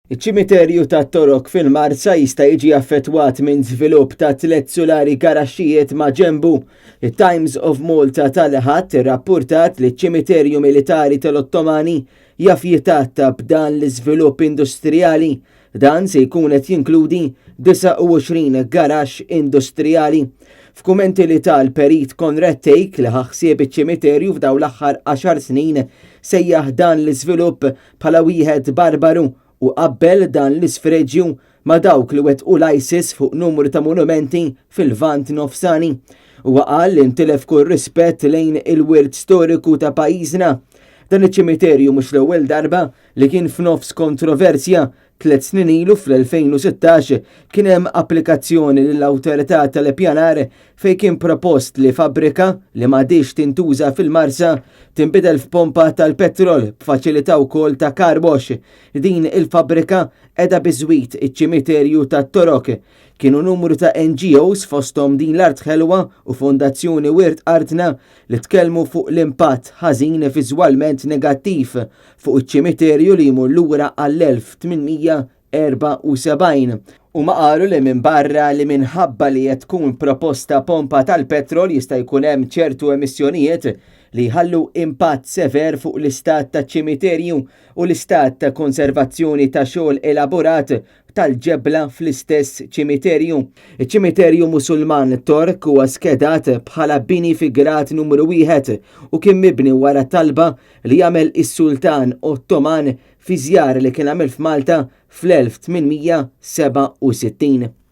Iċ-ċimiterju tat-Torok fil-Marsa jista' jiġi affettwat minn żvilupp ta' tliet sulari garaxxijiet ma' ġenbu. It-Times of Malta tal-Ħadd irrappurtat li ċ-ċimiterju militari tal-Ottomani jaf jitgħatta b'dan l-iżvilupp industrijali. Dan se jkun qed jinkludi 29 garaxx industrijali. F'kumenti li ta l-Perit Conrad Thake li ħa ħsieb iċ-ċimiterju f'dawn l-aħħar għaxar snin sejjaħ dan l-iżvilupp bħala wieħed barbaru u qabbel dan l-isfreġju ma' dawk li wettqu l-ISIS fuq numru ta' monumenti fil-Lvant Nofsani. Huwa qal li ntilef kull rispett lejn il-wirt storiku ta' pajjiżna. Dan iċ-ċimiterju mhux l-ewwel darba li kien f'nofs kontroversja. Tliet snin ilu fl-2016 kien hemm applikazzjoni lill-Awtorità tal-Ippjanar fejn kien propost li fabbrika li m'għadhiex tintuża fil-Marsa tinbidel f'pompa tal-petrol b'faċilità wkoll ta' car wash. Din il-fabbrika qiegħda biżwit iċ-ċimiterju tat-Torok. Kienu numru ta' NGOs fosthom Din l-Art Ħelwa u Fondazzjoni Wirt Artna li tkellmu fuq l-impatt ħażin viżwalment negattiv fuq iċ-ċimiterju li jmur lura għall-1874. Huma qalu li minbarra li minħabba li qed tkun proposta pompa tal-petrol jista' jkun hemm ċertu emissjonijiet li jħallu impatt sever fuq l-istat taċ-ċimiterju u l-istat ta' konservazzjoni ta' xogħol elaborat tal-ġebla fl-istess ċimiterju. Iċ-ċimiterju Musulman Tork huwa skedat bħala bini fi grad numru wieħed u kien mibni wara talba li għamel is-Sultan Ottoman fi żjara li kien għamel f'Malta fl-1867.